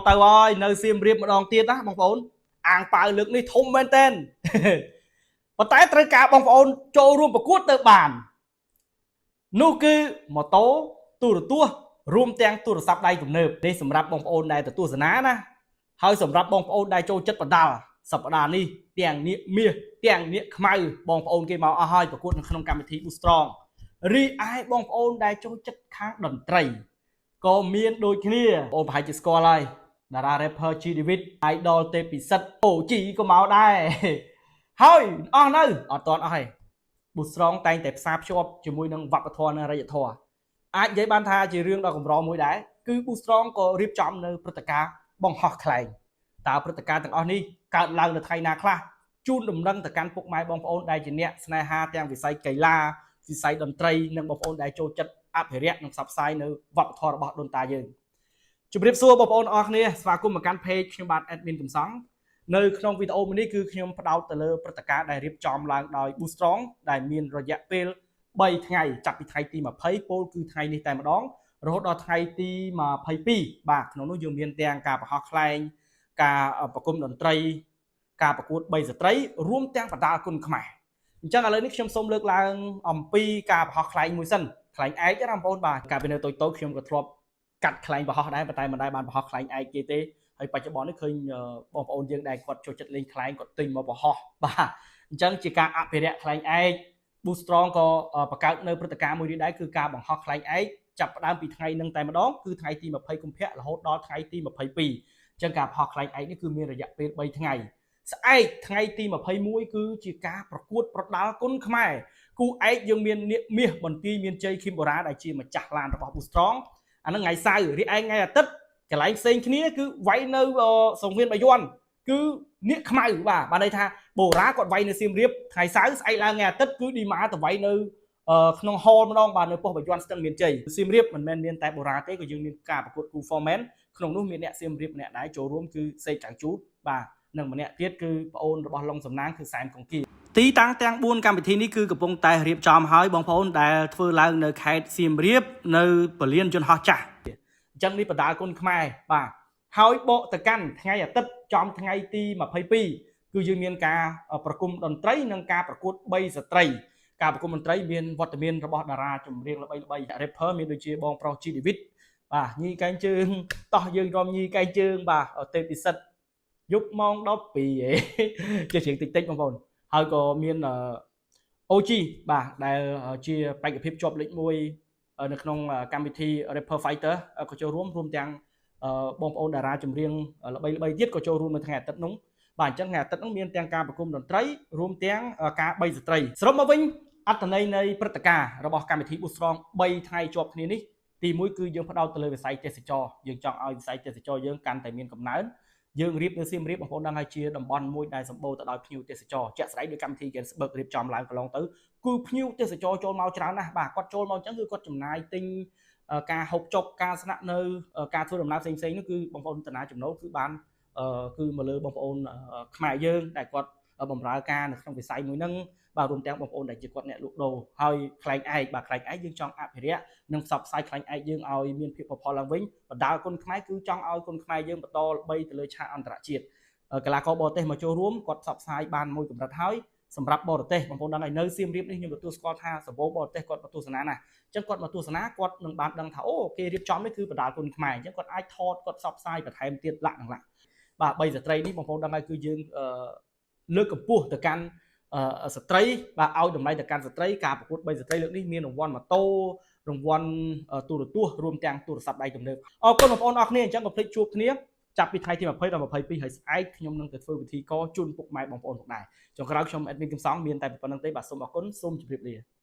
ទៅហើយនៅសៀមរាបម្ដងទៀតណាបងប្អូនអាងប៉ាវលើកនេះធំមែនតើ ប៉ុន្តែត្រូវការបងប្អូនចូលរួមប្រកួតទៅបាននោះគឺម៉ូតូទូរទស្សន៍រួមទាំងទូរស័ព្ទដៃទំនើបនេះសម្រាប់បងប្អូនដែលទៅទស្សនាណាហើយសម្រាប់បងប្អូនដែលចូលចិត្តបដាល់សប្តាហ៍នេះទាំងនាគមាសទាំងនាគខ្មៅបងប្អូនគេមកអស់ហើយប្រកួតនៅក្នុងកម្មវិធី Boost Strong រីឯបងប្អូនដែលចូលចិត្តខាងតន្ត្រីក៏មានដូចគ្នាបងប្អូនប្រហែលជាស្គាល់ហើយតារា rapper G David idol ទេពិសិដ្ឋ OG ក៏មកដែរ ហើយអស់នៅអត់តន់អស់ហើយ Boost Strong តែងតែផ្សារភ្ជាប់ជាមួយនឹងវប្បធម៌និងអរិយធម៌អាចនិយាយបានថាជារឿងដ៏កម្រមួយដែរគឺ Boost Strong ក៏រៀបចំនៅព្រឹត្តិការណ៍បង្ហោះខ្លែងតើព្រឹត្តិការណ៍ទាំងអស់នេះកើតឡើងនៅថ្ងៃណាខ្លះជូនដំណឹងទៅកាន់ពុកម៉ែបងប្អូនដែលជាអ្នកស្នេហាទាំងវិស័យកីឡាវិស័យតន្ត្រីនិងបងប្អូនដែលចូលចិត្តអភិរក្សនិងផ្សព្វផ្សាយនៅវប្បធម៌របស់ដូនតាយើងជម្រាបសួរបងប្អូនអរគ្នាស្វាគមន៍មកកាន់ page ខ្ញុំបាទ admin កំសងនៅក្នុងវីដេអូមួយនេះគឺខ្ញុំផ្ដោតទៅលើព្រឹត្តិការណ៍ដែលរៀបចំឡើងដោយ Boost Strong ដែលមានរយៈពេល3ថ្ងៃចាប់ពីថ្ងៃទី20ពោលគឺថ្ងៃនេះតែម្ដងរហូតដល់ថ្ងៃទី22បាទក្នុងនោះយើងមានទាំងការបង្ហោះខ្លែងការប្រគំតន្ត្រីការប្រកួត3ស្ត្រីរួមទាំងបដាល់គុណខ្មែរអញ្ចឹងឥឡូវនេះខ្ញុំសូមលើកឡើងអំពីការបង្ហោះខ្លែងមួយសិនខ្លែងឯកណាបងប្អូនបាទកាលពីនៅតូចៗខ្ញុំក៏ធ្លាប់កាត់ខ្លែងបង្ហោះដែរប៉ុន្តែមិនដែលបានបង្ហោះខ្លែងឯកគេទេហើយបច្ចុប្បន្ននេះឃើញបងប្អូនយើងដែលគាត់ចូលចិត្តលេងខ្លែងគាត់ទិញមកបង្ហោះបាទអញ្ចឹងជាការអភិរក្សខ្លែងឯក Boost Strong ក៏បង្កើតនៅព្រឹត្តិការណ៍មួយនេះដែរគឺការបង្ហោះខ្លែងឯកចាប់ផ្ដើមពីថ្ងៃនឹងតែម្ដងគឺថ្ងៃទី20កុម្ភៈរហូតដល់ថ្ងៃទី22អញ្ចឹងការបង្ហោះខ្លែងឯកនេះគឺមានរយៈពេល3ថ្ងៃស្អែកថ្ងៃទី21គឺជាការប្រកួតប្រដាល់គុណខ្មែរគូឯកយើងមាននាគមាសបន្ទាយមានជ័យឃីមបូរ៉ាដែលជាម្ចាស់ឡានរបស់ Boost Strong អាហ្នឹងថ្ងៃសៅរ៍រីឯថ្ងៃអាទិត្យកន្លែងផ្សេងគ្នាគឺវាយនៅសង្វៀនបាយ័នគឺនាគខ្មៅបាទបានន័យថាបូរ៉ាគាត់វាយនៅសៀមរាបថ្ងៃសៅរ៍ស្អែកឡើងថ្ងៃអាទិត្យគឺឌីម៉ាទៅវាយនៅក្នុងហលម្ដងបាទនៅប៉ុស្តិ៍បាយ័នស្ទឹងមានជ័យសៀមរាបមិនមែនមានតែបូរ៉ាទេក៏យើងមានការប្រកួតគូ Foreman ក្នុងនោះមានអ្នកសៀមរាបម្នាក់ដែរចូលរួមគឺសេកចៅជូតបាទនិងម្នាក់ទៀតគឺប្អូនរបស់ឡុងសំណាងគឺសែនកុងគីទីតាំងទាំង4កម្មវិធីនេះគឺកំពុងតែរៀបចំហើយបងប្អូនដែលធ្វើឡើងនៅខេត្តសៀមរាបនៅពលានយន្តហោះចាស់អញ្ចឹងនេះបដាល់គុណខ្មែរបាទហើយបកទៅកាន់ថ្ងៃអាទិត្យចំថ្ងៃទី22គឺយើងមានការប្រគំតន្ត្រីនិងការប្រកួត3ស្ត្រីការប្រគំតន្ត្រីមានវត្តមានរបស់តារាចម្រៀងល្បីៗ rapper មានដូចជាបងប្រុស G David បាទញីកែងជើងតោះយើងរំញីកែងជើងបាទទេពពិសិដ្ឋយប់ម៉ោង12ហេជាច្រៀងតិចតិចបងប្អូនហើយក៏មាន OG បាទដែលជាបេក្ខភាពជាប់លេខ1នៅក្នុងកម្មវិធី Rapper Fighter ក៏ចូលរួមរួមទាំងបងប្អូនតារាចម្រៀងល្បីៗទៀតក៏ចូលរួមនៅថ្ងៃអាទិត្យនោះបាទអញ្ចឹងថ្ងៃអាទិត្យនោះមានទាំងការប្រគំតន្ត្រីរួមទាំងការបីស្ត្រីសរុបមកវិញអត្ថន័យនៃព្រឹត្តិការណ៍របស់កម្មវិធី Boost Strong 3ថ្ងៃជាប់គ្នានេះទី1គឺយើងផ្ដោតទៅលើវិស័យទេសចរយើងចង់ឲ្យវិស័យទេសចរយើងកាន់តែមានកំណើនយើងរៀបនៅសៀមរាបបងប្អូនដឹងហើយជាតំបន់មួយដែលសម្បូរទៅដោយភ្ញៀវទេសចរជាក់ស្ដែងដោយកម្មវិធី Ganzberg រៀបចំឡើងកន្លងទៅគឺភ្ញៀវទេសចរចូលមកច្រើនណាស់បាទគាត់ចូលមកអញ្ចឹងគឺគាត់ចំណាយទិញការហូបចុកការស្នាក់នៅការធ្វើដំណើរផ្សេងៗនោះគឺបងប្អូនតាណាចំណូលគឺបានគឺមកលើបងប្អូនខ្មែរយើងដែលគាត់បម្រើការនៅក្នុងវិស័យមួយហ្នឹងបាទរួមទាំងបងប្អូនដែលជាគាត់អ្នកលក់ដូរហើយខ្លែងឯកបាទខ្លែងឯកយើងចង់អភិរក្សនិងផ្សព្វផ្សាយខ្លែងឯកយើងឲ្យមានភាពផុសផុលឡើងវិញបណ្ដាលគុណខ្មែរគឺចង់ឲ្យគុណខ្មែរយើងបន្តល្បីទៅលើឆាកអន្តរជាតិកីឡាករបរទេសមកចូលរួមគាត់ផ្សព្វផ្សាយបានមួយកម្រិតហើយសម្រាប់បរទេសបងប្អូនដឹងហើយនៅសៀមរាបនេះខ្ញុំទទួលស្គាល់ថាសម្បូរបរទេសគាត់មកទស្សនាណាអញ្ចឹងគាត់មកទស្សនាគាត់នឹងបានដឹងថាអូគេរៀបចំនេះគឺបណ្ដាលគុណខ្មែរអញ្ចឹងគាត់អាចថតគាត់ផ្សព្វផ្សាយបន្ថែមទៀតលាក់នឹងលាក់បាទបីស្ត្រីនេះបងប្អូនដឹងហើយគឺយើងលើកកម្ពស់ទៅកាន់ស្ត្រីបាទឲ្យតម្លៃទៅកាន់ស្ត្រីការប្រកួត3ស្ត្រីលើកនេះមានរង្វាន់ម៉ូតូរង្វាន់ទូរទស្សន៍រួមទាំងទូរស័ព្ទដៃទំនើបអរគុណបងប្អូនអរគ្នាអញ្ចឹងកុំភ្លេចជួបគ្នាចាប់ពីថ្ងៃទី20ដល់22ហើយស្អែកខ្ញុំនឹងទៅធ្វើពិធីកជូនពុកម៉ែបងប្អូនផងដែរចុងក្រោយខ្ញុំ admin កំសងមានតែប៉ុណ្្នឹងទេបាទសូមអរគុណសូមជម្រាបលា។